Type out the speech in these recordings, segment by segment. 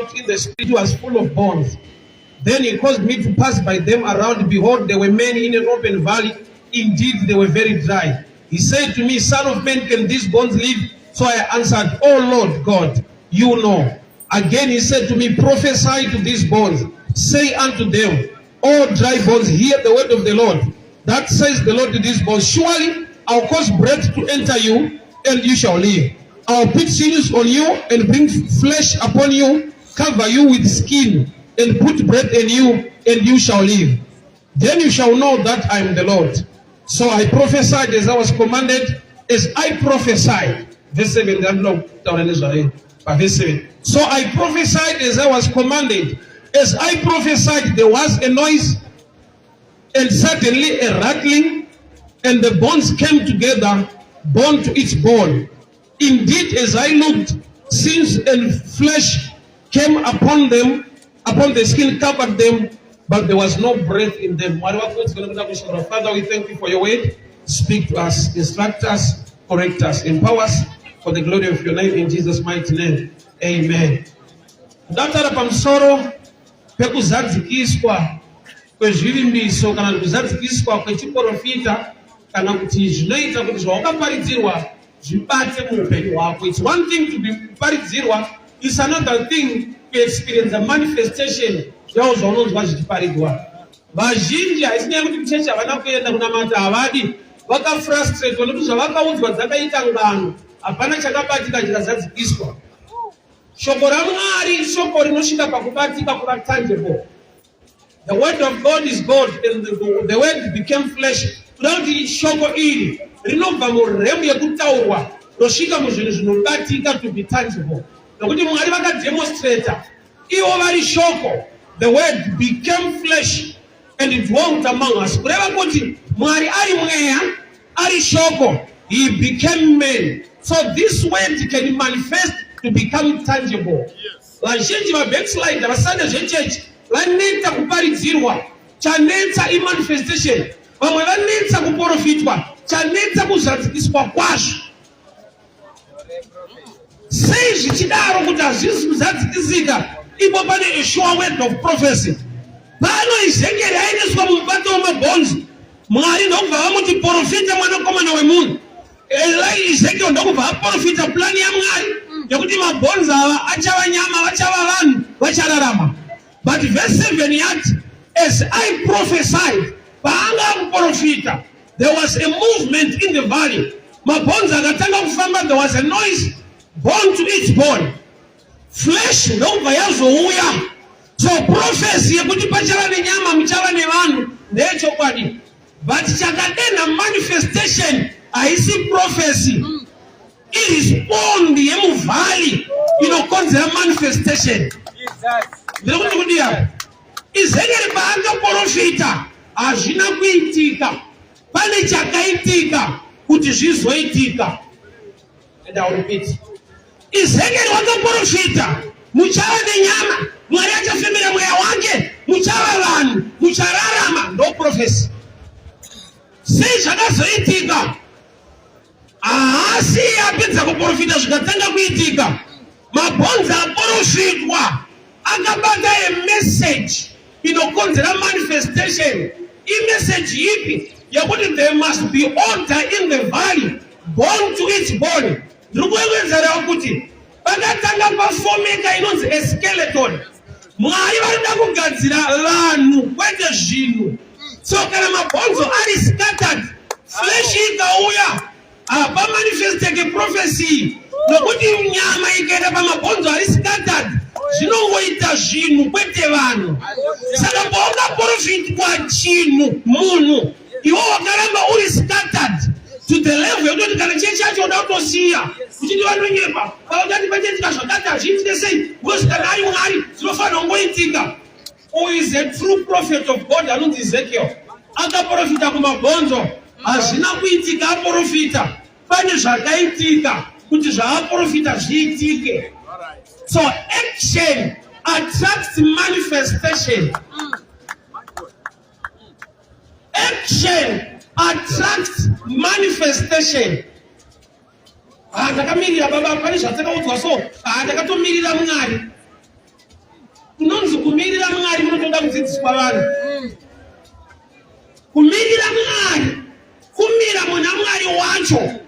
out in the spirit was full of bones. Then he caused me to pass by them around. Behold, there were many in an open valley. Indeed, they were very dry. He said to me, Son of man, can these bones live? So I answered, Oh Lord God, you know. Again he said to me, Prophesy to these bones. Say unto them, O dry bones, hear the word of the Lord. That says the Lord to these bones, Surely I'll cause breath to enter you, and you shall live. I'll put sinews on you and bring flesh upon you, cover you with skin, and put breath in you, and you shall live. Then you shall know that I am the Lord. So I prophesied as I was commanded, as I prophesied. Verse 7, verse 7. So I prophesied as I was commanded. As I prophesied, there was a noise, and suddenly a rattling, and the bones came together, bone to its bone. Indeed, as I looked, sinews and flesh came upon them, upon the skin covered them, but there was no breath in them. Father, we thank you for your word. Speak to us, instruct us, correct us, empower us for the glory of your name in Jesus' mighty name. Amen. Ndataura pamusoro pekuzadzikiswa kwezvivimbiso kana kuzadzikiswa kwechiprofita kana kuti zvinoita kuti zvawakaparidzirwa zvibate muupenyu hwako. It's one thing to be kuparidzirwa, it's another thing to experience a manifestation yawo zvaunonzwa zvichiparidzwa. Vazhinji haisi nyaya yekuti kuchechi havana kuenda kunamata, havadi, vakafrustratwa nekuti zvavakaudzwa dzakaita ngano, hapana chakabatika chikazadzikiswa. Shoko raMwari shoko rinosvika pakubatika, kuva tangible. The word of God is God, and the word became flesh. Kuda kuti shoko iri rinobva murealm yekutaurwa rosvika muzvinhu zvinobatika, to be tangible, nokuti Mwari vakademonstrata ivo vari shoko. The word became flesh and it dwelt among us, kureva kuti Mwari ari mweya, ari shoko, he became man, so this word can manifest to become tangible. Vazhinji vabackslider vasade zvechechi vanetsa kuparidzirwa, chanetsa imanifestation. Vamwe vanetsa kuprofitwa, chanetsa kuzadzikiswa kwazvo. Sei zvichidaro kuti hazvisi kuzadzikisika ipo pane a sure word of prophecy? Pano Ezekieri aendeswa mumubato wemabhonzo, Mwari ndokubva vamuti, "Profita, mwanakomana wemunhu." Ezekiel ndokubva aprofita plan yaMwari yekuti mabhonzo ava achava nyama, vachava vanhu, vachararama. But verse 7 yati, "As I prophesied," paanga akuprofita, there was a movement in the valley. Mabhonzo akatanga kufamba. There was a noise, bone to its bone, flesh ndokubva yazouya. So prophecy yekuti pachava nenyama, muchava nevanhu, ndeyechokwadi, but chakadenha manifestation haisi prophecy, irespond yemuvalley inokonzera manifestation. Ndiri kuti kudiya, Ezekieri paangaprofita hazvina kuitika, pane chakaitika kuti zvizoitika. And I will repeat, Ezekieri wakaprofita muchava nenyama, Mwari achafemera mweya wake, muchava vanhu, muchararama. Ndo prophecy. Sei zvakazoitika? Haasi apedza kuprofita zvikatanga kuitika. Mabhonzo aprofitwa akabata emessage inokonzera manifestation. Imessage ipi? Yekuti there must be order in the valley, bone to its bone. Ndiri kuwedzerawo kuti pakatanga pafomeka inonzi eskeleton. Mwari varida kugadzira vanhu, kwete zvinhu. So kana mabhonzo ari scattered, flesh ikauya, hapamanifesteke prophecy, nokuti nyama ikaenda pamabhonzo ari scattered, zvinongoita zvinhu, kwete vanhu. Saka paungaprofitwa chinhu, munhu, iwe wakaramba uri scattered to the level yekutoti kana chechi chacho uda kutosiya, uchiti vanonyepa, pavakati pachaitika zvakati hazviitike sei? Because kana ari Mwari zvinofanira kungoitika. Uyu is a true prophet of God anonzi Ezekiel. Akaprofita kumabhonzo, hazvina kuitika. Aprofita, pane zvakaitika kuti zvaaprofita zviitike. So action attracts manifestation. Action attracts manifestation. Ah, ndakamirira baba, pane zvatakaudzwa, so ah, ndakatomirira Mwari. kudzidziswa vanhu. Kumirira Mwari, kumira muna Mwari wacho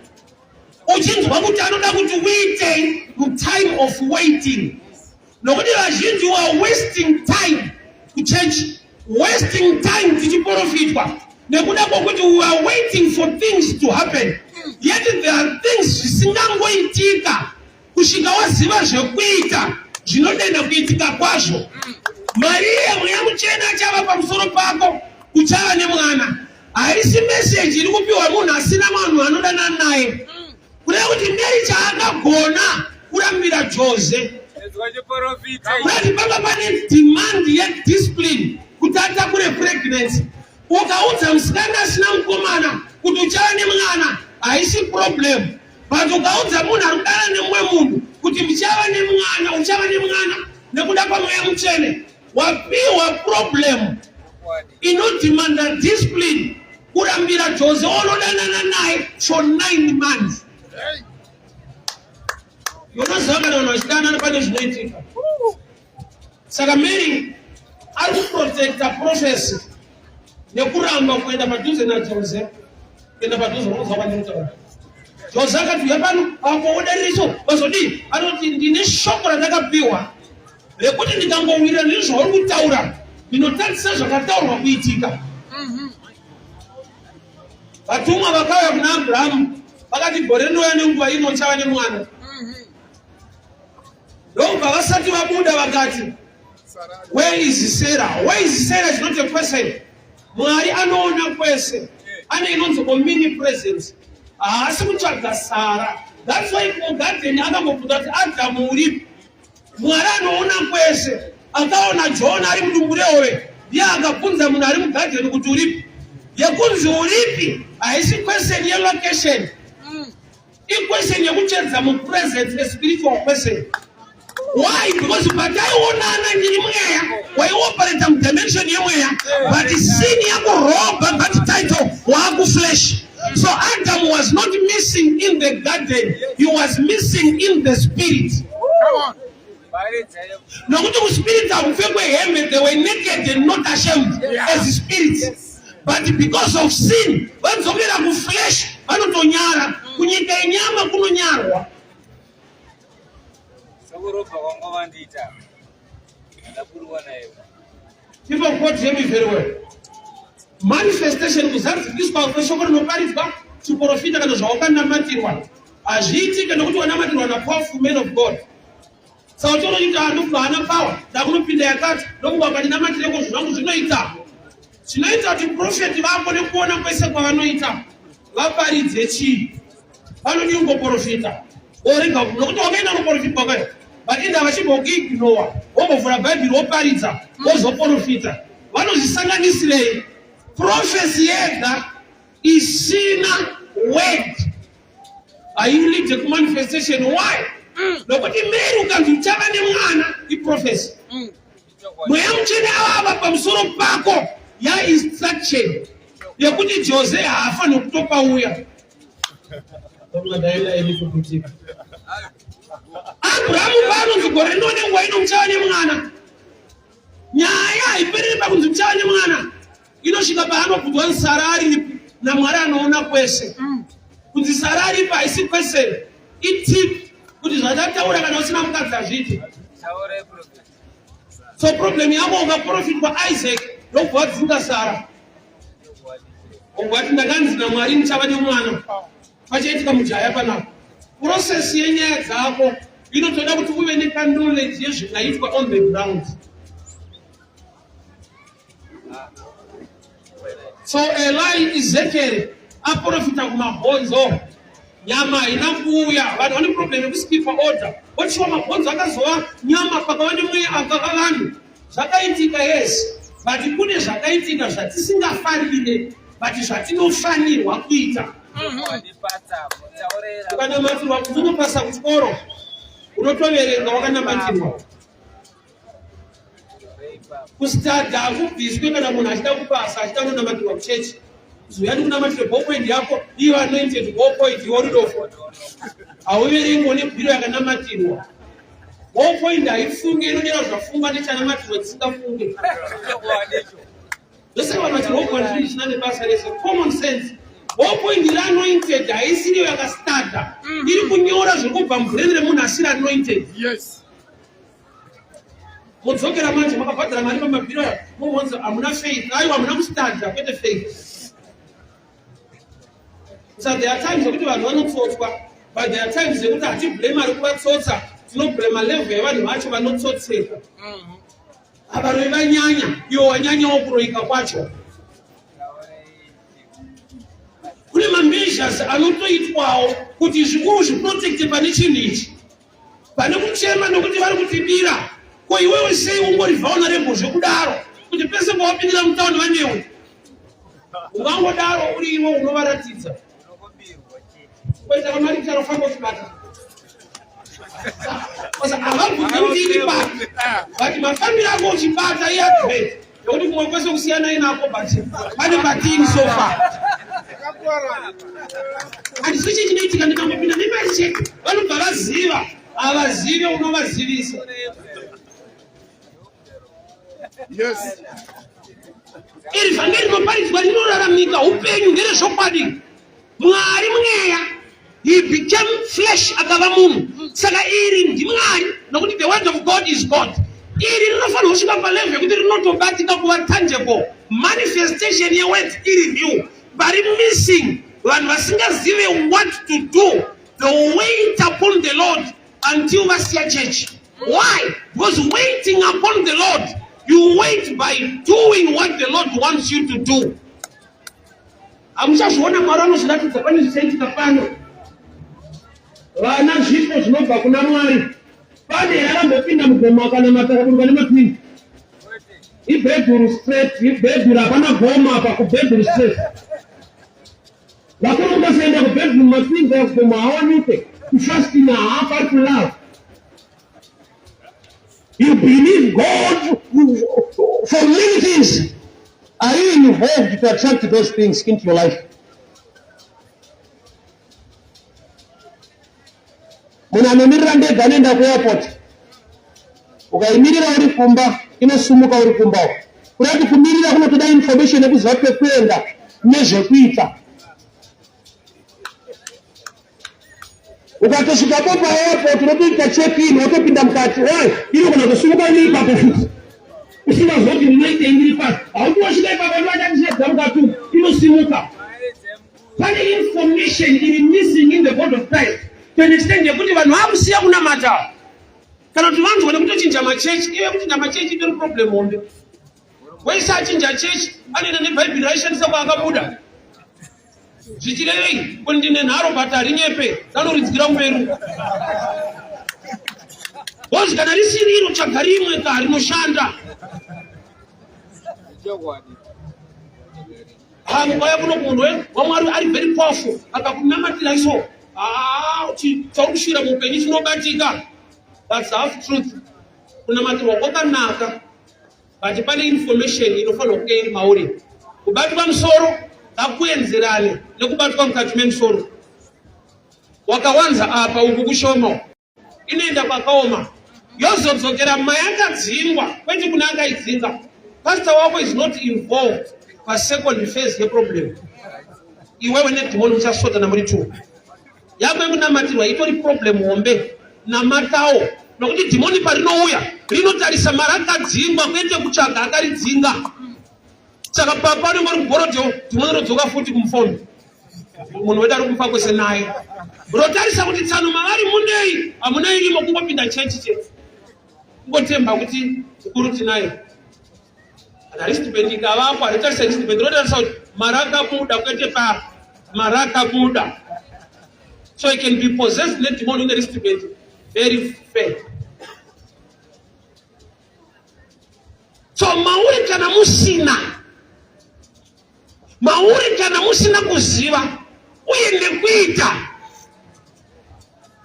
uchinzwa kuti anoda kuti uitei mutime of waiting. Nokuti vazhinji wa wasting time kuchurch, wasting time tichiprofitwa nekuda kwokuti we are waiting for things to happen, yet there are things zvisingangoitika kusvika waziva zvekuita zvinodenda kuitika kwazvo. Mariya, Mweya Muchena achava pamusoro pako, uchava nemwana. Haisi meseji iri kupiwa munhu asina munhu anodanana naye. Kureva kuti Mary chaakagona kurambira Jose, kurati panga pane demand yediscipline kuti atakure pregnancy. Ukaudza musikana asina mukomana kuti uchava nemwana, haisi problem, but ukaudza munhu ari kudana nemumwe munhu kuti muchava nemwana, uchava nemwana nekuda kwaMweya Mutsvene, wapiwa problem inodemanda discipline kurambira Jose onodanana naye for 9 months. Unoziva kana vanhu vachidanana pane zvinoitika. Saka Mary ari kuprotecta prophecy nekuramba kuenda padhuze naJose. Kuenda padhuze, unonzwa kwandinotaura. Jose akati, "Uya pano apo wodaririso vazodii?" Anoti, "Ndine shoko randakapiwa rekuti ndikangowirira nezvauri kutaura, ndinotadzisa zvakataurwa kuitika." Vatumwa vakauya kuna Abrahamu vakati, "Gore rinouya nenguva ino uchava nemwana." Ndobva vasati vabuda vakati, "Where is Sarah? Where is Sarah?" Is not a question. Mwari anoona kwese, ane inonzi omnipresence. Haasi kutsvaga Sara. That's why mugadheni akambobvunza kuti, "Adhamu uripi?" Mwari anoona kwese. Akaona Jona ari mudumbu rehove, ndiye akabvunza munhu ari mugadheni kuti, "Uripi?" Yekunzi "uripi" haisi question yelocation, iquestion yekuchedza mupresence, a spiritual question. Why? Because pataionana ndiri mweya, waioperata mudimension yemweya, but sin yakurobha that title, waakuflesh. So Adam was not missing in the garden, he was missing in the spirit, nokuti kuspirit hakupfekwe hembe. They were naked and not ashamed as spirits, but because of sin vadzokera kuflesh, vanotonyara. Kunyika yenyama kunonyarwa. Sokurobva kwanga vandiita, ndaburuwa naye. People of God, hear me very well. Manifestation, kuzadzikiswa kweshoko rinoparidzwa, chiprofita kana zvawakanamatirwa, hazviitike nokuti wanamatirwa napowerful man of God. Saka utonoita ndokuva hana power, ndakunopinda yakati, ndokunga wakandinamatireko, zvangu zvinoita. Zvinoita kuti profeti vako nekuona kwese kwavanoita vaparidze chii? Vanodi kungoprofita orega, nokuti wakaenda kunoprofitwa kwayo, vatinda vachimbokuignora, wombovhura Bhaibheri, woparidza, wozoprofita. Vanozvisanganisirei? Prophecy yega isina word hailead kumanifestation. Why? Nokuti Mary ukanzi uchava nemwana, iprophecy. Mweya Mutsvene avava pamusoro pako, yainstruction yekuti Jose haafaniri kutopauya. Kuputika Abrahamu paanonzi gore rino nenguva ino muchava nemwana, nyaya haipereri pakunzi muchava nemwana. Inosvika paanobvunzwa, "Sara aripi?" NaMwari anoona kwese. Kunzi Sara aripi haisi question, itip kuti zvachataura kana usina mukadzi hazviiti. Taurai, prophet. So problem yako, ukaprofitwa Isaac, ndobva wadzinga Sara, ubva "Ndakanzi naMwari ndichava nemwana." Pachaitika mujaya panapa. Process yenyaya dzako inotoda kuti uve nekaknowledge yezvingaitwa on the ground. So Eli, Ezekiel aprofita kumabhonzo, nyama haina kuuya. Vanhu vane problem yekuskipa order. Ochiwa mabhonzo akazova nyama, pakava nemweya akava vanhu. Zvakaitika, yes, but kune zvakaitika zvatisingafarire, but zvatinofanirwa kuita. Wandipatsa, mutaurera. Ukanamatirwa kuti unopasa kuchikoro, unotoverenga wakanamatirwa. Kustadha hakubviswe. Kana munhu achida kupasa, achida kunamatirwa kuchechi, zuyani kunamatire ballpoint yako iyo anointed ballpoint, iwe uri dofo, hauverengi nebhiro yakanamatirwa. Ballpoint haifunge, inonyora zvafungwa nechanamatirwa chisingafunge. Zvese vanhu vachirogwa zvinhu zvisina nebasa rese. Common sense. Ballpoint iri anointed haisiriyo yakastarta. Iri kunyora zviri kubva mubrain remunhu asiri anointed. Yes. Modzokera manje makabhadhara mari pamabhiro aya momonzi hamuna faith. Aiwa hamuna kustarta kwete faith. So there are times yekuti vanhu vanotsotswa but there are times yekuti hatiblame ari kuvatsotsa tinoblama level yevanhu vacho vanotsotseka. Avaroi vanyanya iwo wanyanyawo kuroika kwacho. Kune mameasures anotoitwawo kuti zvikuru zviprotecte pane chinhu ichi. Pane kuchema nokuti vari kutibira. Ko iwewe sei ungori vulnerable zvekudaro kuti pese pawapindira mutauni vanewe? Ungangodaro uri iwe unovaratidza. Koita kamari charofamba uchibata. Saka havabvunze kuti iri papi but mafambiro ako uchibata iadvert nekuti kumwe kwese kusiyana inako but pane patiri so far. Handisi chii chinoitika ndikangopinda nemari chete vanobva vaziva havazive unovazivisa. Yes. Iri vhangeri rinoparidzwa rinoraramika upenyu ngerezvokwadi. Mwari mweya, he became flesh akava munhu. Saka iri ndiMwari nokuti the word of God is God. Iri rinofanirwa kusvika palevel yekuti rinotobatika kuva tangible manifestation yeword iri new. Vari missing vanhu vasingazive what to do. They wait upon the Lord until vasiya church. Why? Because waiting upon the Lord, you wait by doing what the Lord wants you to do. Hamuchazviona Mwari anozviratidza pane zvichaitika pano. Vana zvipo zvinobva kuna Mwari. Pane here akambopinda mugomo akanamata akaburuka nematwini? Ibhedhuru straight, ibhedhuru hapana gomo apa kubhedhuru straight. Vakuru mukasaenda kubedroom matwins aya kugomo haawanikwe, kufasting haafa ari kulove. You believe God for many things. Are you involved to attract those things into your life? Munhu anomirira ndege anoenda kuairport. Ukaimirira uri kumba inosumuka uri kumba uko. Kuda kuti kumirira kunotoda information yekuziva kwekuenda nezvekuita. Ukatosvika po paairport unotoita check in wotopinda mukati. Why? Inogona kusumuka iri ipapo futi. Usingazoti ndinoitei ndiri pasi. Hauti wasvika ipapo ndovachandishedza mukati umu. Inosimuka. Pane information iri missing in the body of Christ to an extent yekuti vanhu vakusiya kunamata kana kuti vanzwa nekutochinja machechi. Iwe kuchinja machechi itori problem hombe. Wese achinja chechi anoenda nebhaibheri raishandisa kwaakabuda. Zvichirevei kuti ndine nharo but harinyepe ranoridzira kumberi. Because kana risiri iro tsvaga rimwe ka rinoshanda. Mukauya kuno kumunhu waMwari ari very powerful akakunamatira iso chauri kusvira muupenyu chinobatika. That's half truth. Kunamatirwa kwakanaka but pane information inofanirwa kunge iri mauri. Kubatwa musoro ngakuenzerane nekubatwa mukati memusoro. Wakawanza apa uku kushoma inoenda kwakaoma yozodzokera mayakadzingwa kwete kune akaidzinga. Pastor wako is not involved pasecond phase yeproblem. Iwewe nedhimoni muchasotana muri two. Yako yekunamatirwa itori problem hombe. Namatawo nokuti dhimoni parinouya rinotarisa marakadzingwa kwete kutsvaga akaridzinga. Saka papa anenge ari kugorodheo dhimoni rodzoka futi kumufoni. Munhu wedu ari kumufa kwese naye. Rotarisa kuti tsano mavari munei hamuna irimo kungopinda chechi chete. Kungotemba kuti mukuru tinaye. Kana wristband ikavapo haritarisa wristband rotarisa kuti mari akabuda kwete pa mari akabuda. So it can be possessed nedemon in the wristband very fair. So mauri kana musina mauri kana musina kuziva uye nekuita.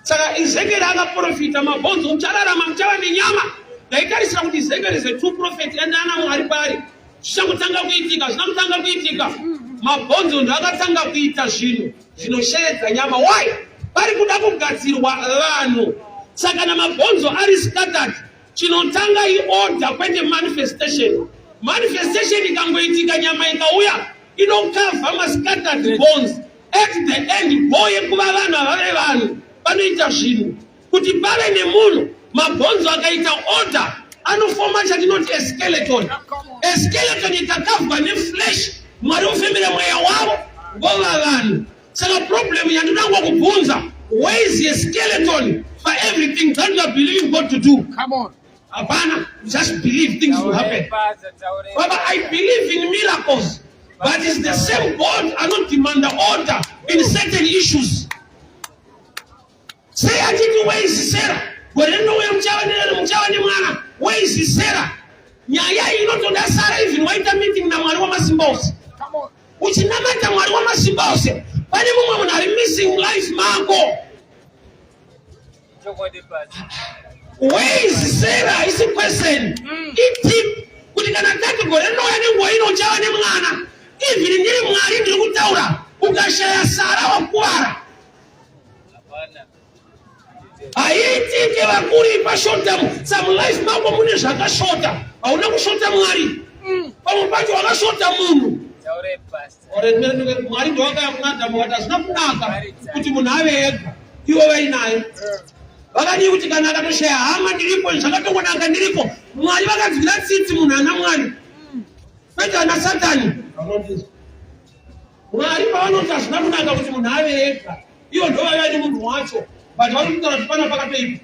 Saka Ezekiel akaprofita mabhonzo, muchararama, muchava nenyama. Ndaitarisira kuti Ezekiel is a true prophet and ana Mwari paari. Zvichangotanga kuitika, zvina kutanga kuitika. Mabhonzo ndo akatanga kuita zvinhu zvinosheedza nyama. Why? Pari kuda kugadzirwa vanhu Saka kana mabhonzo ari scattered, chinotanga iorder kwete manifestation. Manifestation ikangoitika nyama ikauya inokavha mascattered bones. At the end go yekuva vanhu havave vanhu panoita zvinhu kuti pave nemunhu. Mabhonzo akaita order anofoma chatinoti a skeleton. A skeleton ikakavhwa neflesh, Mwari ofembera mweya wavo vova vanhu. Saka problem yandinoda ngokubvunza, where is a skeleton for everything that you are believing God to do? Come on. Hapana, just believe things will happen. Baba, I believe in miracles, but it's the same God anodemanda order in certain issues. Sei achiti where is Sarah? Gore rinouya muchava nerero muchava nemwana. Where is Sarah? Nyaya iyi inotoda Sarah even waita meeting naMwari wamasimba ose. Come on. Uchinamata Mwari wamasimba ose, pane mumwe munhu ari missing life mako. Chokwadi pastor. Where is Sarah? Haisi question. Itip kuti kana tati gore rinouya nenguva ino uchava nemwana. Even ndiri Mwari ndiri kutaura, ukashaya Sara wakuvara. Hapana. Haiitike vakuri pashota some life mako mune zvakashota. Hauna kushota Mwari. Pamwe pacho wakashota munhu. Taure pastor. Mwari ndowakaya kuna Adhamu vakati hazvina kunaka kuti munhu ave ega ivo vainaye. Vakadii kuti kana akatoshaya hama ndiripo zvakatongonaka ndiripo. Mwari vakanzwira tsitsi munhu ana Mwari kwete ana Satani. Mwari pavanoti hazvina kunaka kuti munhu ave ega, ivo ndovaiva nemunhu wacho, but vari kutaura kuti pana pakatoipa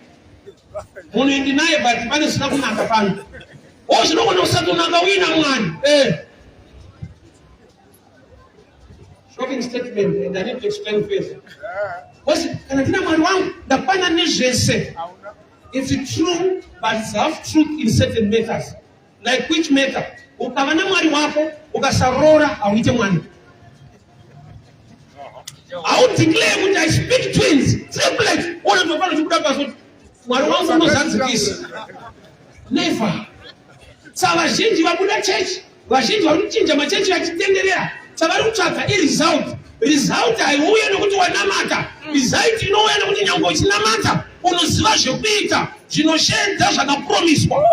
munhu indinaye, but pane zvisina kunaka pano. O zvinogona kusatonaka uina Mwari. Eh. Shocking statement and I need to explain further. Because kana ndina Mwari wangu ndakwana nezvese. It's true but it's half truth in certain matters. Like which matter? Ukava naMwari wako ukasaroora hauite mwana. Haudeclare kuti I speak twins, triplets. Unotofana uchibuda pasi kuti Mwari wangu unozadzikisa. Never. Sa vazhinji vabuda chechi, vazhinji vari kuchinja machechi vachitenderera. Chavari kutsvaga iresult. Result haiuye nekuti wanamata. Result inouya nekuti nyangwe uchinamata unoziva zvekuita zvinoshedza zvakapromiswa.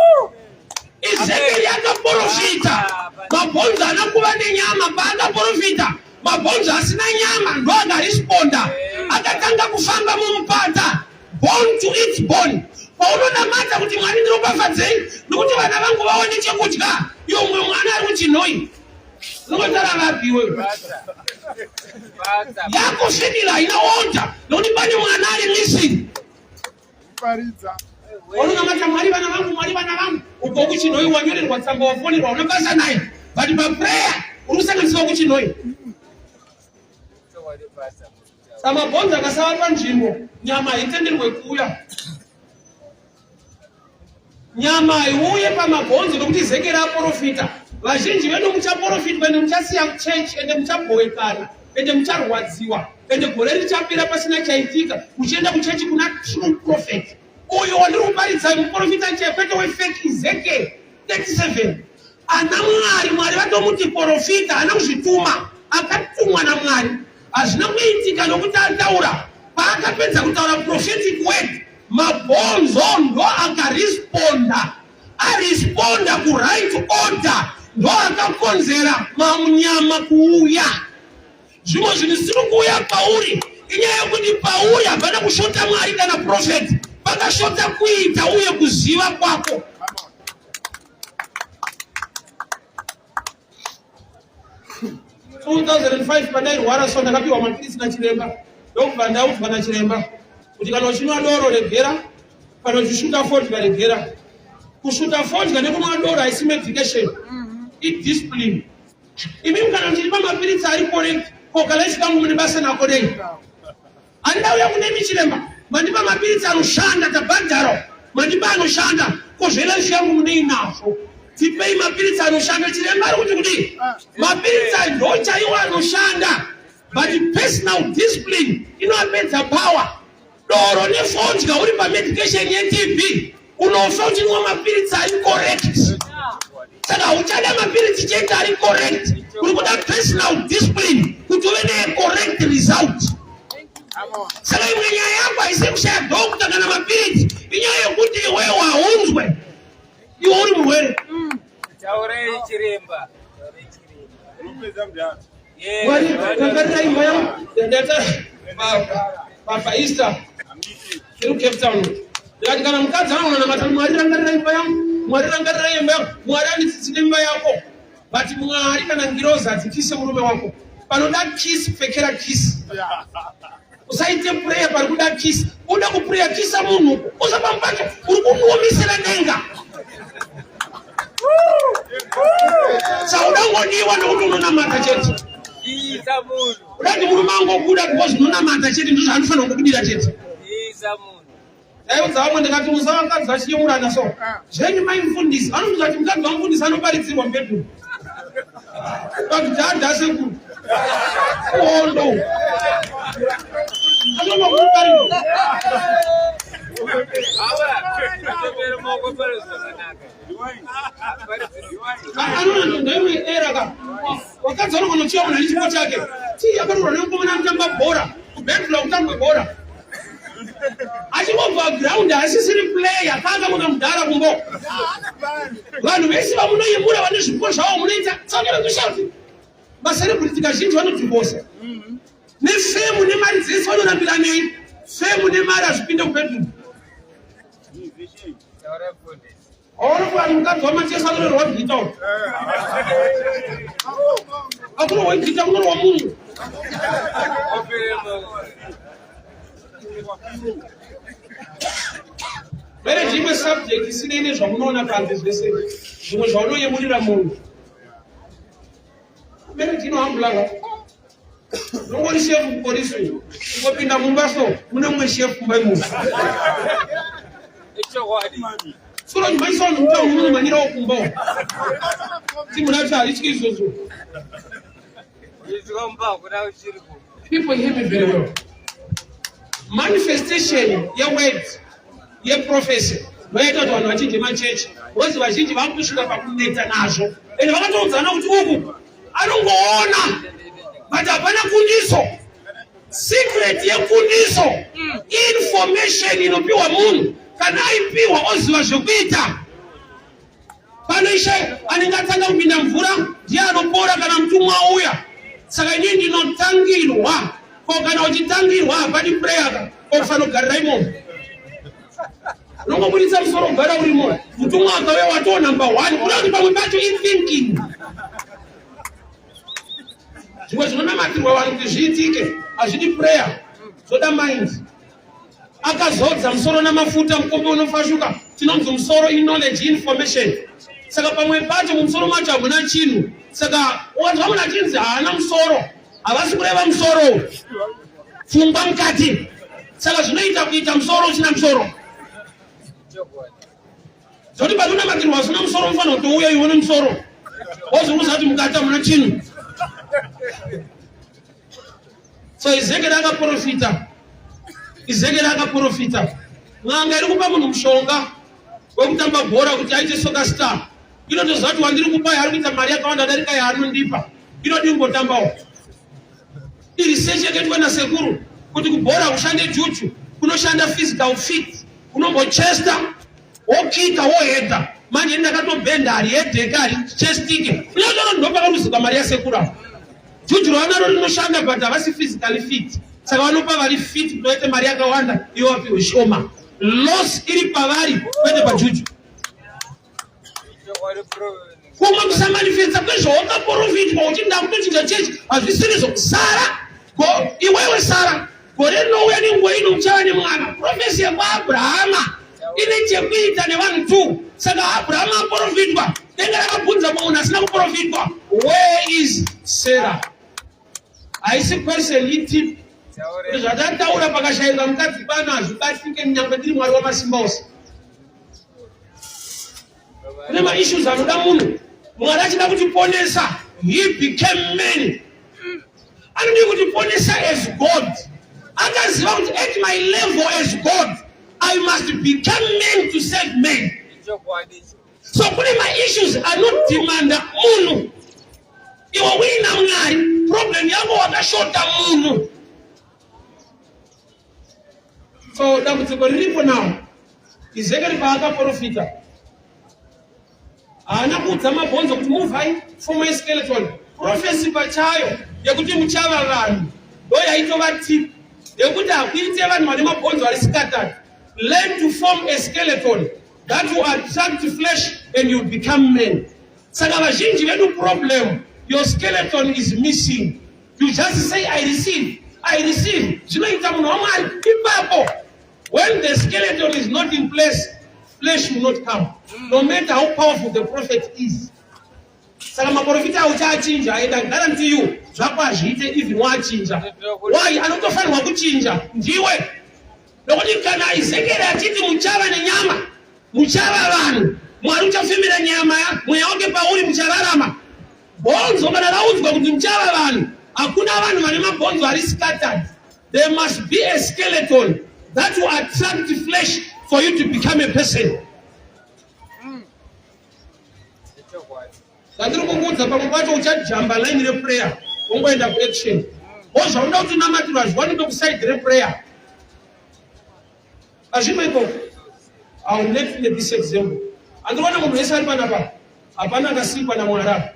Ezekieri akaprofita mabhonzo haana kuva nenyama. Paakaprofita mabhonzo asina nyama ndo akaresponda, akatanga kufamba mumupata, bone to its bone. Paunonamata kuti Mwari ndiropafadzei nokuti vana vangu vaone chekudya, iwo mumwe mwana ari kuchinhoi unongotara vapi iwewe? Pastor. Pastor. Yako family haina order nokuti pane mwana ari missing. Paridza. Unonamata Mwari vana vangu, Mwari vana vangu, uko kuchinhoi wanyorerwa tsamba wafonerwa una basa naye, but paprayer uri kusanganiswa kuchinhoi. Chokwadi pastor. Samabhonzo akasava panzvimbo, nyama haitenderwe kuuya. Nyama haiuye pamabhonzo nokuti Zekeri aprofita. Vazhinji vedu muchaprofitwa ende muchasiya church ende muchabhowekana ende mucharwadziwa ende gore richapera pasina chaitika muchienda kuchechi kuna true prophet. Uyu wandiri kuparidzai muprofita chaiye kwete wefake Ezekiel 37. Ana Mwari, Mwari vatomuti profita, haana kuzvituma, akatumwa naMwari. Hazvina kuitika nokuti ataura. Paakapedza kutaura prophetic word, mabhonzo ndo akaresponda. Aresponda kuright order ndo akakonzera mamunyama kuuya. Zvimwe zvinhu zvisiri kuuya pauri inyaya yekuti pauri hapana kushota Mwari kana prophet, pakashota kuita uye kuziva kwako. 2005 pandairwara so ndakapiwa mapiritsi nachiremba, ndokubva ndaudzwa nachiremba kuti kana uchinwa doro regera, kana uchisvuta fodya regera. Kusvuta fodya nekunwa doro haisi medication, idiscipline. Imi kana muchiripa mapiritsi ari correct, ko kana kangu mune basa nako dei handauya kunemi chiremba, mandipa mapiritsi anoshanda, tabhadharo, mandipa anoshanda, ko zvelife yangu munei nazvo? Tipei mapiritsi anoshanda. Chiremba ari kuti kudii? Mapiritsi ndo chaiwo anoshanda, but personal discipline inoapedza power. Doro nefodya uri pamedication yeTB unofa uchinwa mapiritsi ari correct. Saka uchada mapiritsi chete ari correct, uri kuda personal discipline kuti uve necorrect result. Saka imwe nyaya yako haisi yekushaya doctor kana mapiritsi, inyaya yekuti iwewe haunzwe, iwe uri murwere. Taurei chiremba. Taurei chiremba. Yes, Mwari vane- rangarira imba yangu ndata pa Easter tiri kuCape Town. Ndikati kana mukadzi angu anamata Mwari rangarira imba yangu, Mwari rangarira imba yangu, Mwari anditsitsire imba yako. But Mwari kana ngirozi hadzikise murume wako. Panoda kiss pfekera kiss. Usaite prayer pari kuda kiss. Uda kuprayer kisa munhu. Usapa pacho uri kumuomisera denga. Saudangodiwa nokuti unonamata chete. Isa munhu. Udati murume angokuda because unonamata chete ndizvo zvaanofanira kukudira chete. Isa munhu. Ndaiudza vamwe ndikati musa vakadzi vachiyemurana so. Zvenyu mai mufundisi vanomuudza kuti mukadzi wamufundisi anoparidzirwa mubedroom. But dhadha sekuru. Hondo. Anonokuparidza. Ava, atopera maoko pari zvakanaka. Anoona ndoimwe era ka. Wakadzi vanogona kuchiva munhu ane chipo chake. Tii akaroorwa nemukomana anotamba bhora. Kubedroom kutambwe bhora. Achingobva ground haasisiri player kanga muna mudhara kumbo. Vanhu vese vamunoyemura vane zvipo zvavo munoita tsakira kushafi. Macelebrity kazhinji vanodhivosa. Nefemu nemari dzese vanorambira nei? Femu nemari hazvipinde kubedroom. Taurei mufundisi. Aona kuti mukadzi waMatias anorerwa gita uyu. Akurohwa gita kunorwa munhu. Opere maoko. Marriage imwe subject isinei nezvamunoona panze zvese. Zvimwe zvaunoyemurira munhu. Marriage inohambulanga. Unongori shefu kupolisi uyu. Ungopinda mumba so mune mumwe shefu mumba imomo. Ichokwadi. Soro nyuma vanhu mutauni munomhanyirawo kumba umu. Timu racho harityi izvozvo. Izwa mumba hakuna uchiri ku. People hear me very well. Manifestation yeword yeprophecy ndoyaita kuti vanhu vachinje machechi because vazhinji vakusvika pakunetsa nazvo ende vakatoudzana kuti uku anongoona but hapana kundiso. Secret yekundiso information inopiwa munhu kana aipiwa oziva zvekuita. Pano ishe anenge atanga kupinda mvura ndiye anopora kana mutumwa auya. Saka inini ndinotangirwa. Ko kana uchitangirwa hapadi prayer ka okufanira imomo. Unongobuditsa musoro kugara urimo. Mutumwa akauya watoo number one. Kuda kuti pamwe pacho ithinking. Zvimwe zvinonamatirwa vanhu kuti zviitike hazvidi prayer, zvoda mind. Akazodza musoro namafuta, mukombe unofashuka. Tinonzi musoro iknowledge, information. Saka pamwe pacho mumusoro macho hamuna chinhu. Saka ukanzwa munhu achinzi haana musoro, havasi kureva musoro, pfungwa mukati. Saka zvinoita kuita musoro usina musoro. Ichokwadi. Zoti panonamatirwa usina musoro unofanira kutouya iwe nemusoro. Wozouza kuti mukati hamuna chinhu. So Ezekiel akaprofita. Ezekiel akaprofita. N'anga iri kupa munhu mushonga wekutamba bhora kuti aite soccer star. Inotoziva kuti wandiri kupa ari kuita mari yakawanda darika yaanondipa. Inodi kungotambawo. Iresearch yakaitwa nasekuru kuti kubhora kushande juju kunoshanda physical fit. Unombochesta wokika wohedha. Manje ndakatobhenda harihedheka harichestike. Unotoona ndopakaruzikwa mari yasekuru apo. Juju ravanaro rinoshanda but havasi physically fit. Saka vanopa vari fit kuti vaite mari yakawanda ivo vapiwe shoma. Loss iri pavari kwete pajuju. Ichokwadi prophet. Kumwe kusamanifesta kwezvawakaprofitwa uchiti ndakutochinja chechi hazvisirizvo. Sara, go iwewe Sara, gore rinouya nenguva ino uchava nemwana. Prophecy yekwaAbrahama ine chekuita nevanhu two. Saka Abrahama aprofitwa, denga rakabvunza munhu asina kuprofitwa, where is Sarah? Haisi question, itip. Taurei. Zvatataura pakashayika mukadzi pano hazvibatsike nyangwe ndiri Mwari wamasimba ose. Kune maissues anoda munhu. Mwari achida kutiponesa, he became man. Anodi kutiponesa as God. Akaziva kuti at my level as God, I must become man to save man. Ichokwadi icho. So kune maissues anodhimanda munhu. Iwe uina Mwari, problem yako wakashota munhu. So dambudziko riripo now, Ezekiel paakaprofita haana kuudza mabhonzo kuti muvhai form skeleton. Prophecy pachayo yekuti muchava vanhu ndo yaitova tip yekuti hakuite vanhu vane mabhonzo ari scattered. Learn to form a skeleton that will attract flesh and you become men. Saka vazhinji vedu problem, your skeleton is missing. You just say I receive, I receive. Zvinoita munhu waMwari ipapo. When the skeleton is not in place, flesh will not come. No matter how powerful the prophet is. Saka maprofita auchaachinja, and I guarantee you, zvako hazviite even waachinja. Why? Anotofanirwa kuchinja ndiwe. Nokuti kana Ezekiel achiti muchava nenyama, muchava vanhu, Mwari uchafemera nyama, mweya wake pauri, muchararama. Bhonzo kana raudzwa kuti muchava vanhu, hakuna vanhu vane mabhonzo ari scattered. There must be a skeleton that will attract flesh for you to become a person. Zvandiri kukuudza pamwe pacho uchajamba line reprayer wongoenda kuaction. Wozvaunoda kuti unamatirwa hazviwanikwe kuside reprayer. Hazvimo ikoko. I will let you this example. Andikuona munhu wese ari panapa. Hapana akasikwa naMwari apa.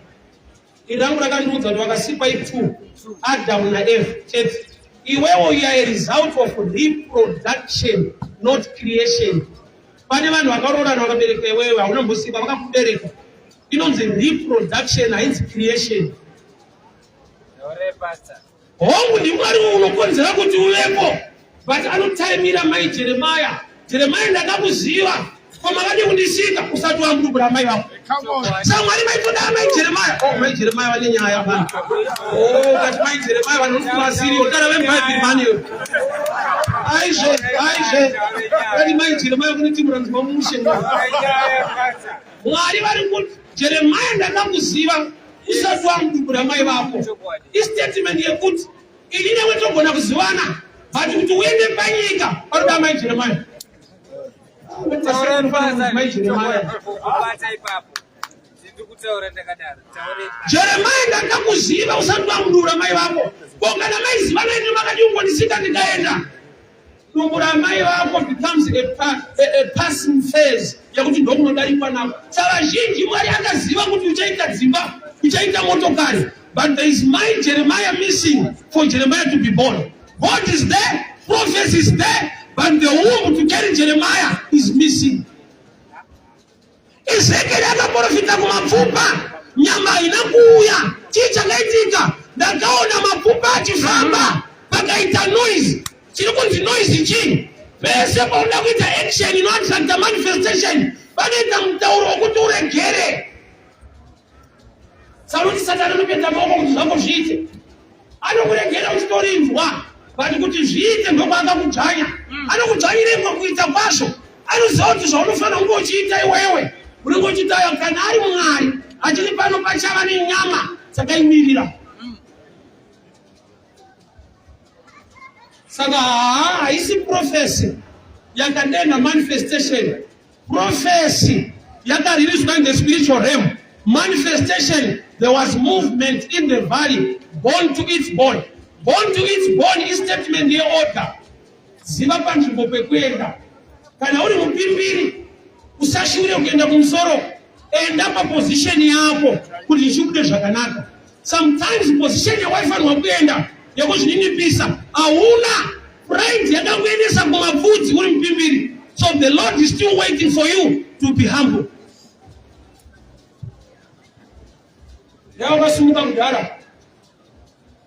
Iri rangu rakandiudza kuti wakasikwa i2 Adam naEve chete. Iwewo you are a result of reproduction not creation. Pane vanhu vakaroorana vakabereka iwewe hauna mbosikwa vakakubereka. Inonzi reproduction hainzi creation. Hongu ndiMwari unokonzera kuti uvepo but anotaimira mai Jeremaya. Jeremaya ndakakuziva ko makadi kundisika usati wamudubura mai vako. Saka Mwari maitoda mai Jeremaya. Oh mai Jeremaya vane nyaya mani. Oh but mai Jeremaya vanondimasiri otara vemubhaibheri mani. Aizve aizve. Kani mai Jeremaya kune timu ranzwa mushe. Mwari vari kuti Jeremaya ndakakuziva usati wamudubura mai vako. Istatement yekuti ini newe togona kuzivana but kuti uende panyika panoda mai Jeremaya. Mai Jeremaya. Jeremaya ndakakuziva usati wamudura mai vako. Ko kana maizivana ini makadii kungondisika ndikaenda. Dumbu ramai vako becomes a passing phase yekuti ndokunodarikwa nako. Saka vazhinji Mwari akaziva kuti uchaita dzimba, uchaita motokari, but there is my Jeremiah missing for Jeremiah to be born. God is there, prophecy is there, but the womb to carry Jeremiah is missing. Ezekiel akaprofita kumapfupa, nyama haina kuuya. Chii chakaitika? Ndakaona mapfupa achifamba, pakaita noise. Chiri kunzi noise chii? Pese paunoda kuita action inoattracta manifestation, panoita mutauro wokuti uregere. Saruti Satani anopedza maoko kuti zvako zviite. Anokuregera uchitorinzwa but kuti zviite ndokwaakakudzvanya. Anokudzvanyireiko kuita kwazvo? Anoziva kuti zvaunofanira kunge uchiita iwewe unenge uchiitayo kana ari Mwari achiri pano pachava nenyama dzakaimirira. Saka haa haisi prophecy yakadenha manifestation. Prophecy yakaririswa in the spiritual realm. Manifestation, there was movement in the valley, bone to its bone. Bone to its bone is statement yeorder. Ziva panzvimbo pekuenda. Kana uri mupimbiri, usashure kuenda kumusoro. Enda paposition yako kuti zvibude zvakanaka. Sometimes position yawaifanirwa kuenda yekuzvininipisa hauna pride yakakuendesa kumapfudzi uri mupimbiri. So the Lord is still waiting for you to be humble. Dai wakasimuka kudhara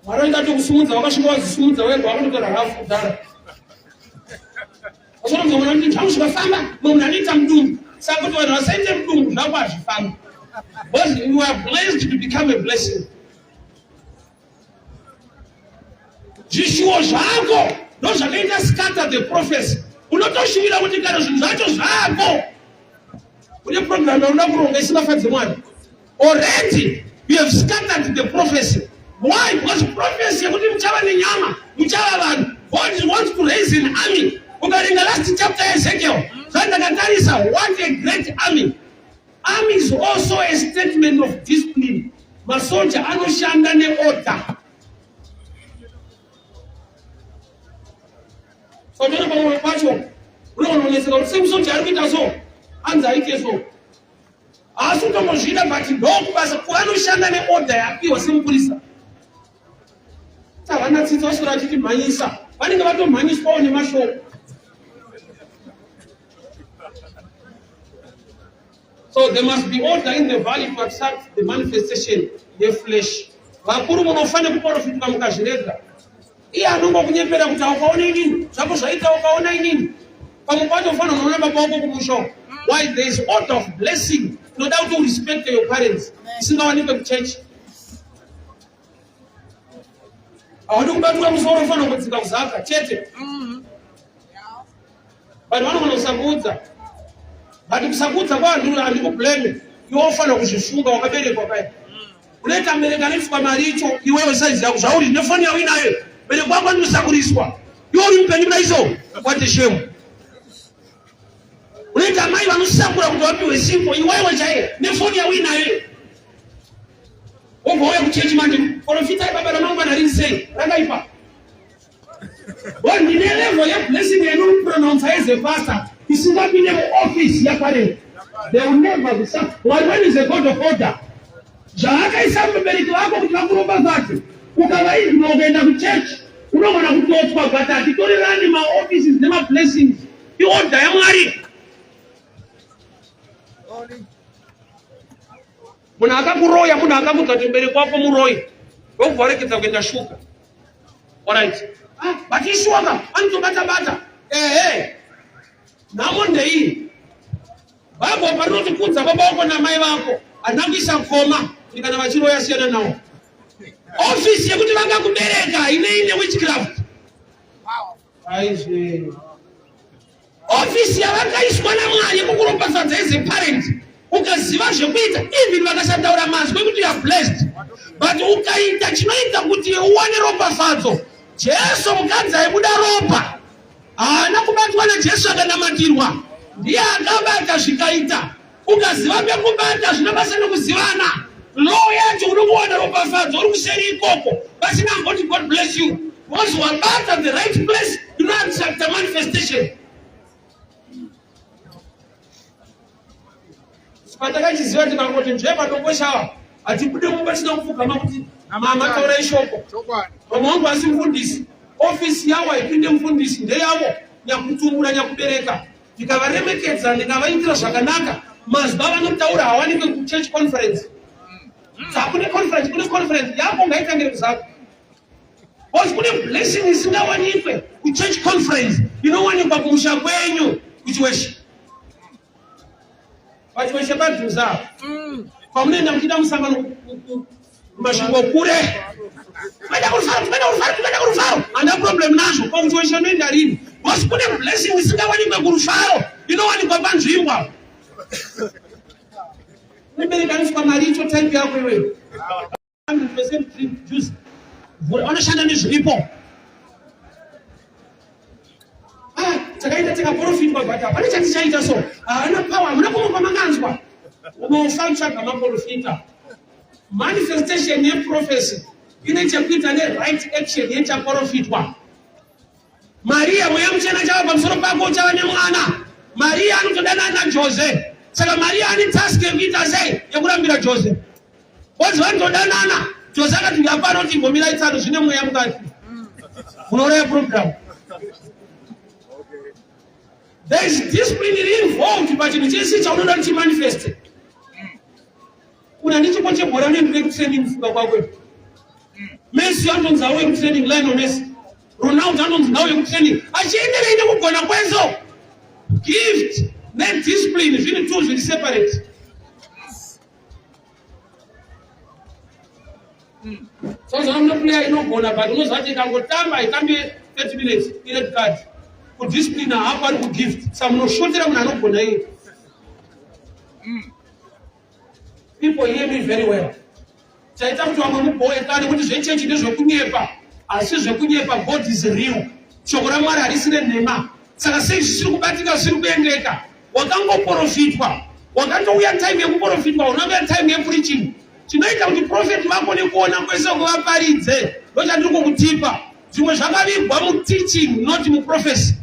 Mwari wainge atokusimudza wakasvika wazisimudza wega wakutotora hafu kudhara. Wazoronza mwana kuti zvangu zvikafamba mumwe munhu anoita mudumbu. Saka kuti vanhu vasaite mudumbu zvako hazvifambi. Because you are blessed to become a blessing. Zvishuwo zvako ndozvakaita scatter the prophecy. Unotoshuvira kuti kana zvinhu zvacho zvako une program yaunoda kuronga isingafadzi Mwari. Already you have scattered the prophecy. Why? Because prophecy yekuti muchava nenyama, muchava vanhu. God wants to raise an army. Ukaringa last chapter Ezekiel, zvandakatarisa, what a great army. Army is also a statement of discipline. Masoja anoshanda neorder. Saka pamwe pacho unogona kunetseka kuti sei musoja ari kuita so, anzi aite so. Haasi kutombozvida but ndokubasa kwanoshanda neorder yapiwa semupurisa. Havana tsitsi vaswera vachitimhanyisa, vanenge vatomhanyiswawo nemashoko. So there must be order in the valley to attract the manifestation yeflesh. Vakuru munofanira kuporofitwa mukazvirega. Iye anongokunyepera kuti aukaona inini, zvako zvaita ukaona inini. Pamwe pacho ufanira kunoona baba wako kumusha. Why there is order of blessing. Inoda kuti urespect your parents. Isingawanikwe kuchurch. Haudi kubatwa musoro ufanira kudzika kuzaka chete. Vanhu vanogona kusakuudza but kusakuudza kwaanduri handikublame iwe ufanira kuzvifunga wakaberekwa kaya unoita mubereki anoiswa mari icho iwewe saizi yako zvauri nefoni yako inayo bereki wako anosakuriswa iwe uri mupenyu kudai so what a shame unoita mai vanosakura kuti vapiwe simpo iwewe chaiye nefoni yako inayo wobva uya kuchechi manje profitai baba ramangwana riri sei rakaipa But ndine level yeblessing yainopronounce as a pastor isingapinde muoffice yaparent. They will never be served. Mwari wedu is a God of order. Zvaakaisa mubereki vako kuti vakuropafadze, ukavaignore ukaenda kuchurch unogona kutotswa, but hatitorerani maoffices nemablessings. Iorder yaMwari. Munhu akakuroya, munhu akakudza kuti mubereki wako muroyi, wobva waregedza kuenda shuga. Alright. Ah, but ishuwa ka anotobata bata. Ehe. Nhamo ndeiyi. Bible parinoti kudza baba wako namai vako, handina kuisa koma kuti kana vachiroya siyana nawo. Office yekuti vangakubereka ine witchcraft. Aizve. Ofisi yavakaiswa naMwari yekukuropafadza as a parent, ukaziva zvekuita, even vakasataura mazwi ekuti you are blessed, but ukaita chinoita kuti uwane ropafadzo. Jesu mukadzi aibuda ropa haana kubatwa naJesu akanamatirwa, ndiye akabata zvikaita. Ukaziva pekubata zvina basa nekuzivana. Law yacho uri kuwana ropafadzo uri kuseri ikoko pasina amboti God bless you because wabata the right place inoattracta manifestation. Patakachiziva tikangoti nzve patongoshawa hatibude mumba tisina kupfugama kuti mama taurai shoko. Vamwe vangu asi mufundisi ofisi yavo haipinde mufundisi ndeyavo nyakutumbura nyakubereka ndikavaremekedza ndikavaitira zvakanaka mazwi avanotaura hawanikwe kuchurch conference dzakune conference kune conference yako ngaitangire kuzako bcause kune blessing isingawanikwe kuchurch conference inowanikwa kumusha kwenyu kuchiweshe pachiweshe padhuze apo pamunoenda muchiita musangano masvingo kure kuenda kurufaro kuenda kurufaro kuenda kurufaro handina problem nazvo pakuchiweshe unoenda rini because kune blessing isingawanikwe kurufaro inowanikwa panzvimbo apo unoberekaniswa mari icho type yako iweyo 100% drink juice vanoshanda nezviripo ah, takaita tikaprofitwa but hapana chatichaita so haana power hamuna kumwe kwamakanzwa unofa utsvaga maprofita manifestation yeprophecy ine chekuita neright action yechaprofitwa Maria, mweya muchena chava pamusoro pako uchava nemwana. Maria anotodanana naJose. Saka Maria ane task yekuita sei? Yekurambira Jose. Bozi vanotodanana. Jose akati ndapano kuti imbomirai tsano zvine mweya mukati. Munouraya program. There is discipline involved pachinhu chese chaunoda kuti chimanifeste. Una ndichipo chebhora unoendere kutraining kufunga kwako. Messi anonzi auye kutraining Lionel Messi. Ronaldo anonzi ngauye kutraining. Achienderei nekugona kwezo. Gift nediscipline zviri two zviri separate. Sozana mune player inogona but unoziva kuti ikangotamba haitambi 30 minutes ired card. Kudiscipline hapo ari kugift. Sa munoshotera munhu anogona iye. People hear me very well. Chaita kuti vamwe mubhoekane kuti zvechechi ndezvekunyepa, asi zvekunyepa God is real. Shoko raMwari harisi renhema. Saka sei zvisiri kubatika zvisiri kuendeka? Wakangoprofitwa, wakatouya time yekuprofitwa, unauya time yepreaching. Chinoita kuti prophet vako nekuona kwese kuvaparidze ndochandiri kukutipa. Zvimwe zvakavigwa muteaching not muprophecy.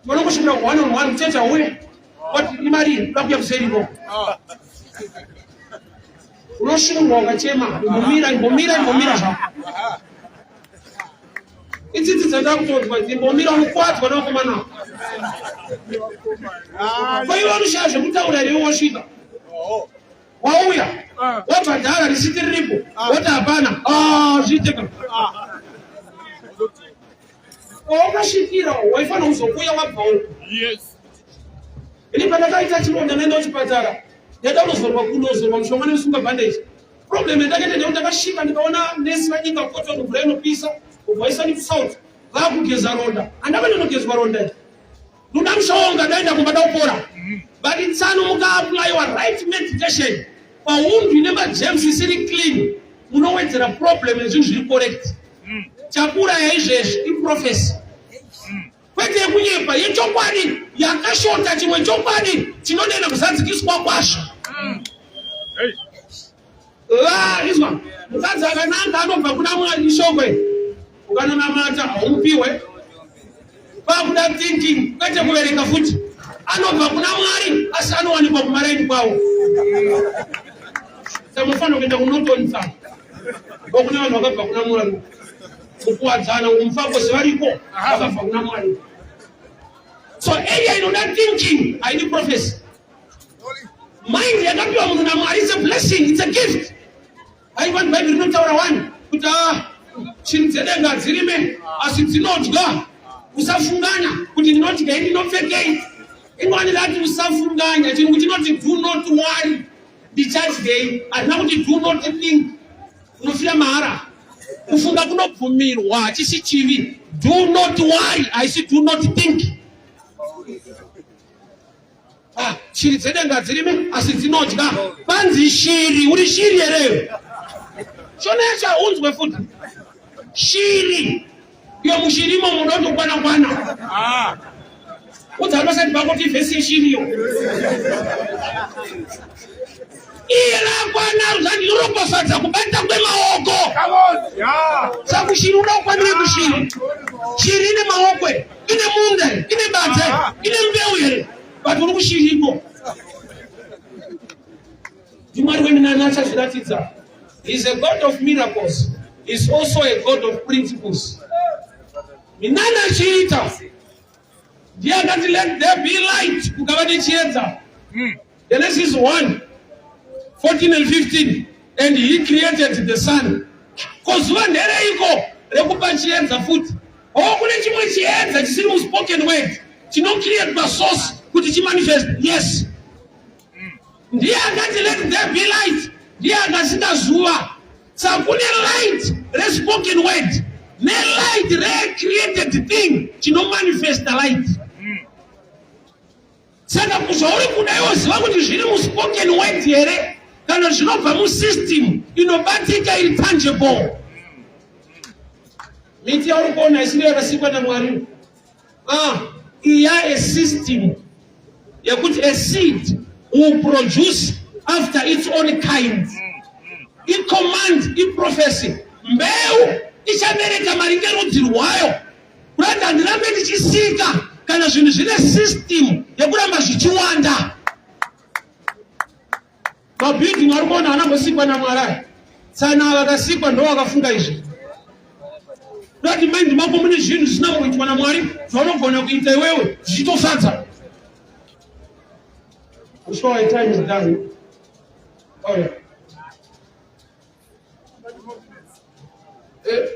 Vanongosvikira one on one kuchechi hauye. But imari kuda kuya kuseri ikoko. Unosungwa ukachema, imbomira, imbomira, imbomira zvako. Itsitsi dzandakutonzwa idzi, imbomira unokwadzwa nevakomana. Ko iwe unoshaya zvekutaura here wasvika? Wauya, wabhadhara risiti riripo, woti hapana. Ah, zviite ka. Kwawakasvikira waifanira kuzokuya wabva uko. Yes. Ini pandakaita chironda ndaenda kuchipatara. Ndaida kunozorwa kunozorwa mushonga nekusunga bandage. Problem yandakaita ndeyekuti ndakasvika ndikaona nesi vanyika cotton mvura inopisa ubva waisa nesalt vakugeza ronda. Handava ndinogezwa ronda iri. Ndoda mushonga ndaenda kumba ndakupora. But tsano mukaapplywa right medication paundu ine magerms isiri clean munowedzera problem nezvinhu zviri correct. Chakuuraya izvezvi iprofesi. Kwete yekunyepa, yechokwadi yakashota chimwe chokwadi chinonena kuzadzikiswa kwazvo. Izwa, mukadzi akanaka anobva kuna Mwari ishoko iri. Ukanonamata haumupiwe. Kwakuda thinking kwete kuverenga futi. Anobva kuna Mwari asi anowanikwa kumaraini kwawo. Samufanira kuenda kunotonisa. Ndokune vanhu vakabva kuna Mwari. Kukuwadzana umfakosi variko vakabva kuna Mwari. So area inoda thinking haidi prophecy. Mind yakapiwa munhu naMwari it's a blessing, it's a gift. Aiwa Bible rinotaura wani kuti ah, shiri dzedenga hadzirime asi dzinodya. Usafunganya kuti ndinodyei ndinopfekei. Ingwani rati usafunganya chirungu chinoti do not worry ndichadyei hazvina kuti do not think unofira mahara. Kufunga kunobvumirwa hachisi chivi. Do not worry haisi do not think. Ah, shiri dzedenga hadzirime asi dzinodya. Panzi shiri, uri shiri here? Shona yacho haunzwe futi. Shiri. Iyo mushiri imomo unotokwana kwana. Ah. Udza pasati pako kuti vhesi yeshiri iyo. Iye rakwana ruzandiropafadza kubata kwemaoko. Saka kushiri uda kukwanira kushiri. Shiri ine maoko here? Ine munda here? Ine badza here? Ine mbeu here? But uri kushiriko. NdiMwari weminana achazviratidza. He is a God of miracles. He is also a God of principles. Minana achiita. Ndiye akati let there be light kukava nechiedza. Genesis 1 14 and 15 and he created the sun. Ko zuva ndereiko rekupa chiedza futi? Oh, kune chimwe chiedza chisiri muspoken word chinocreatwa source kuti chimanifest. Yes. Ndiye akati let there be light. Ndiye akasika zuva. Saka kune light respoken word nelight recreated thing chinomanifesta light. Saka zvauri kuda iwe ziva kuti zviri muspoken word here kana zvinobva musystem inobatika iri tangible. Miti yauri kuona isiri yakasikwa naMwari. Ah, iya a system yekuti a seed will produce after its own kind. Icommand, iprophecy. Mbeu ichabereka maringe rudzi rwayo. Kurati handirambe ndichisika kana zvinhu zvine system yekuramba zvichiwanda. Mabuilding ari kuona haana kumbosikwa naMwari aya. Tsana vakasikwa ndo vakafunga izvi. Kurati mind mako mune zvinhu zvisina kuitwa naMwari zvaunogona kuita iwewe zvichitofadza. I'm sure my time is done. Oh yeah. Eh.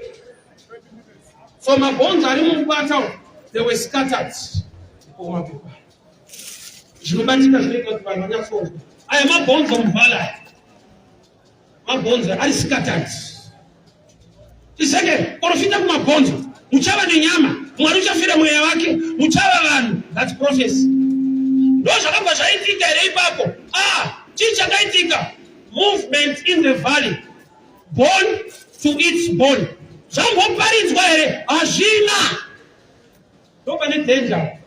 So mabhonzo ari mumupata they were scattered. Zvinobatika zvinoita kuti vanhu vanyatsonzwa. Aya mabhonzo mubhala. Mabhonzo ari scattered. Ezekiel, profita kumabhonzo. Muchava nenyama, Mwari uchafira mweya wake, muchava vanhu. That's prophecy. Ndo zvakabva zvaitika here ipapo? Ah, chii chakaitika? Movement in the valley. Bone to its bone. Zvamboparidzwa here? Hazvina. Ndopane danger.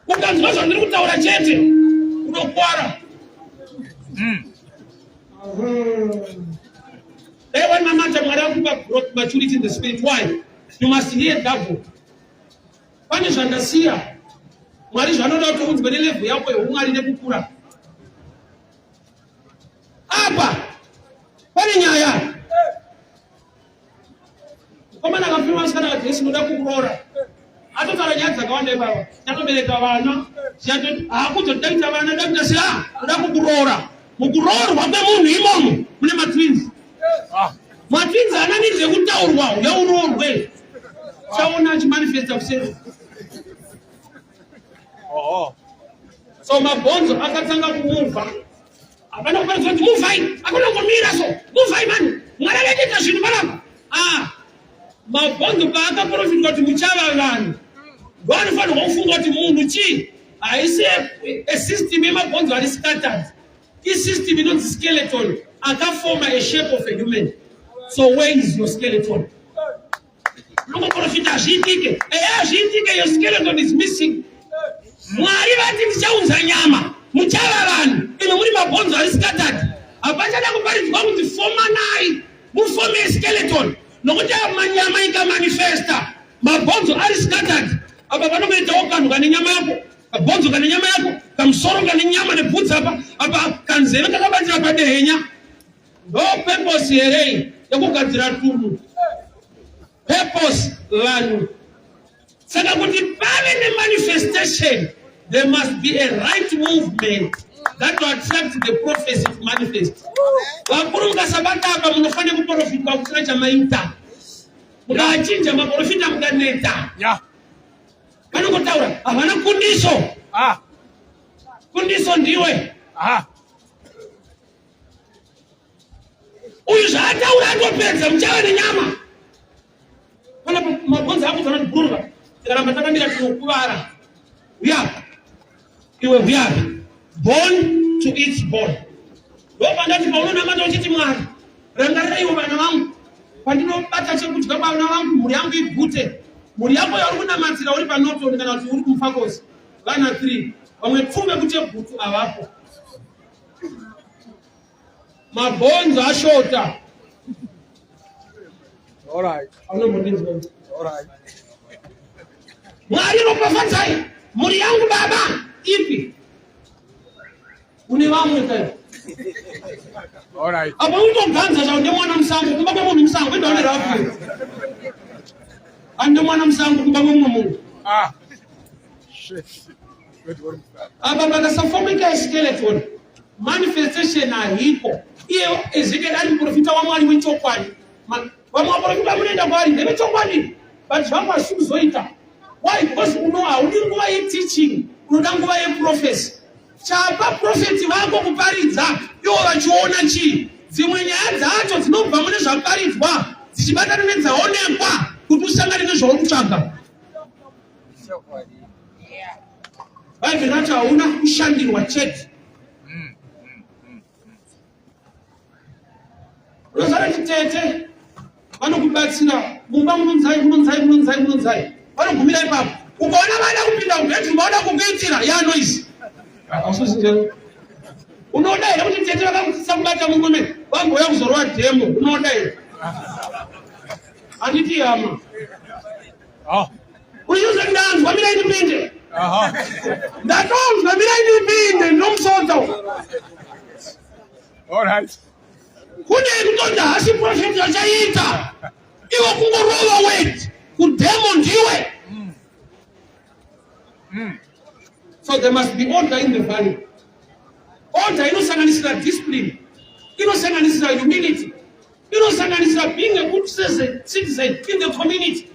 Ukanzwa zvandiri kutaura chete unokwara. Dai wanamata Mwari akupa growth maturity in the spirit. Why? You must hear double. Pane zvandasiya. Mwari zvanoda kuti unzwe nelevel yako yeumwari nekukura. Apa pane nyaya. Mukomana akafirwa musikana akati Yesu ndoda kukuroora. Atotaura nyaya dzakawanda ipapa. Tatobereka vana. Haakudza kuti daita vana da kuita sei? Ah, ndoda kukuroora. Mukuroorwa kwemunhu imomo mune matwins. Ah. Matwins haana need yekutaurwa uya uroorwe. Chaona achimanifesta kuseri. Oh. So mabhonzo akatanga kumuvha. Hapana kuparidza kuti muvhai, akuna kungomira so. Muvhai mani. Mwari akaita zvinhu panapa. Ah. Mabhonzo paakaprofitwa kuti muchava vanhu. Vanofanirwa kufunga kuti munhu chii? Haisi a system yemabhonzo ari scattered. Isystem inonzi skeleton akafoma a shape of a human. So where is your skeleton? Unongoprofita hazviitike. Ehe hazviitike, your skeleton is missing. Mwari vati ndichaunza nyama, muchava vanhu, imi muri mabhonzo ari scattered. Hapachada kuparidzwa kuti fomanai, mufome skeleton. Nokuti manyama ikamanifesta, mabhonzo ari scattered. Apa panongoitawo kanhu kane nyama yako, kabhonzo kane nyama yako, kamusoro kane nyama nebvudzi apa, apa kanzeve kakabatira padehenya. Ndo purpose here iyi yekugadzira tunhu? Purpose vanhu. Saka kuti pave nemanifestation there must be a right movement that will attract the prophecy to manifest. Vakuru mukasabata apa munofanira kuprofitwa kusina chamaita. Mukachinja maprofita mukaneta. Yeah. Vanongotaura havana kundiso. Ah. Kundiso ndiwe. Ah. Uyu zvaataura atopedza muchava nenyama. Pana mabhonzo ako dzana bhururuka. Tikaramba takamira tinokuvara. Uya. Iwe uya. Born to its born. Ndopandati paunonamata uchiti Mwari, rangariraiwo vana vangu. Pandinobata chekudya vana vangu mhuri yangu igute. Mhuri yako yauri kunamatira uri paNorton kana kuti uri kuMufakose. Vana 3. Vamwe pfumbe kuchegutu avapo. Mabhonzo ashota. All right. Aunombondinzwa. All right. Mwari ropafadzai mhuri yangu baba ipi une vamwe kai All right. apa unotoganza zvao ndemwana musango kumba kwemunhu musango endaone rafu ande mwana musango kumba kwemumwe munhu Ah. Shit. Wait, what is that? Apa pakasafomeka skeleton manifestation haiko. Iye Ezekiel ari muprofita waMwari wechokwadi. Vamwe vaprofita munoenda kwaari ndevechokwadi but zvangu hazvisi kuzoita. Why? Because uno haudi nguva yeteaching, unoda nguva yeprophecy. Chapa profeti vako kuparidza ivo vachiona chii? Dzimwe nyaya dzacho dzinobva mune zvaparidzwa dzichibatana nedzaonekwa kuti usangane nezvauri kutsvaga. Bhaibheri racho hauna kushandirwa chete. Unozara chitete vanokubatsira mumba munonzai munonzai munonzai munonzai vanogumira ipapo. Ukaona vada kupinda mubedroom vauda kukuitira ya noise. Unoda here kuti tete vakakutsitsa kubata murume vambouya kuzorova dhemo? Unoda here? Handiti hama. Oh. Uchiuza ndanzwa mirai ndipinde. Aha. Ndatonzwa mirai ndipinde ndomusodza. All right. Kune kutonda hasi prophet vachaita. Iwe kungorova word kudemo ndiwe. So there must be order in the valley. Order inosanganisira discipline, inosanganisira humility, inosanganisira being a good citizen in the community.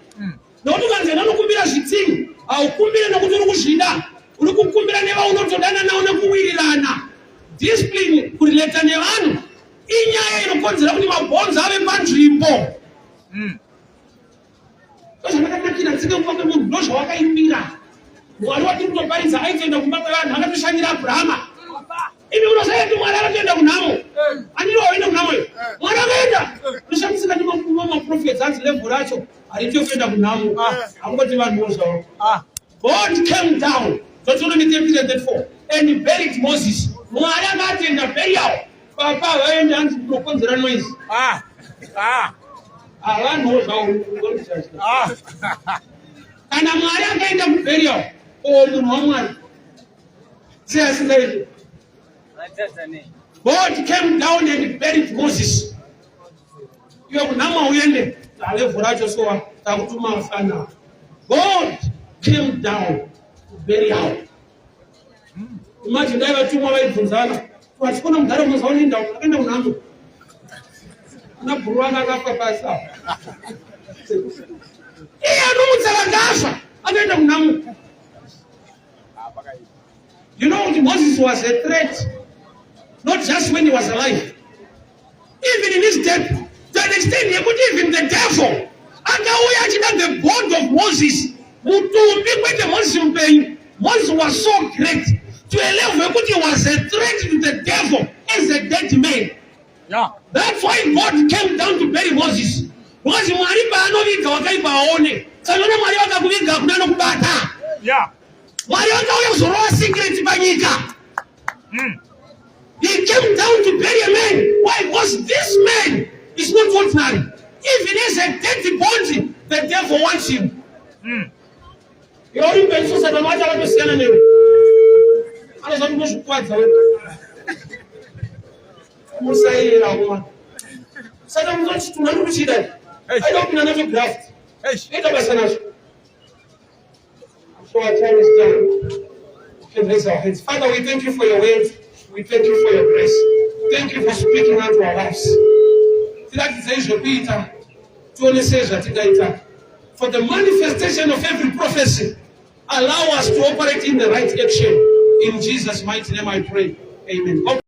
Nokuti ukanzi enda unokumbira zvitsinhi, haukumbire nokuti uri kuzvida, uri kukumbira nevaunotodana navo nekuwirirana. Discipline, kurelata nevanhu inyaya inokonzera kuti mabhonzo ave panzvimbo. Ndozvamakanakira tsika kumba kwemunhu, ndozvawakaimbira. Mwari watiri kutoparidza aitoenda kumba kwevanhu, akatoshanyira Abrahama. Imi unoziva kuti Mwari akatoenda kunhamo. Handiti waenda kunhamo iyo. Mwari akaenda. Unoshamisika ndimo maprofets hanzi level racho hariti kuenda kunhamo. Hakungoti vanhuwo zvavo. God came down. Deuteronomy 33 and 34. And he buried Moses. Mwari akatenda burial. Papa vaenda hanzi kunokonzera noise. Ah. Ah. Havanhuwo zvavo. Ah. Kana Mwari akaenda kuburial, o munhu waMwari sei asingaendi? God came down and buried Moses. Iwe kunhama uende talevhu racho sowa takutuma mfana. God came down to burial. Imagine dai vatumwa vaibvunzana vachikona mudhara unoziva unoenda akaenda kunhamo ana bhuru anga akafa pasi apa iye anomutsa vakafa anoenda kunhamo. You know kuti Moses was a threat not just when he was alive, even in his death, to an extent yekuti even the devil akauya achida the body of Moses, mutumbi, kwete Moses mupenyu. Moses was so great to a level yekuti he was a threat to the devil as a dead man. That's why God came down to bury Moses, because Mwari paanoviga wakaipa aone. Saka Mwari vakakuviga, hakuna anokubata. Mwari vakauya kuzorova secret panyika. He came down to bury a man. Why? Because this man is not ordinary. Even as a dead body, the devil wants him. Iwe uri mupenyu, Satani wacho akatosiyana newe, anoziva kuti unozvikuvadza wewe. Musairera kuma saka munochitunha muri kuchida aida kupinda nacho graft, ita basa nazvo. So our time is done. We can raise our hands. Father, we thank you for your word. We thank you for your grace. Thank you for speaking unto our lives. Tiratidzei zvekuita, tionesei zvatingaita. For the manifestation of every prophecy, allow us to operate in the right action. In Jesus' mighty name I pray. Amen. God.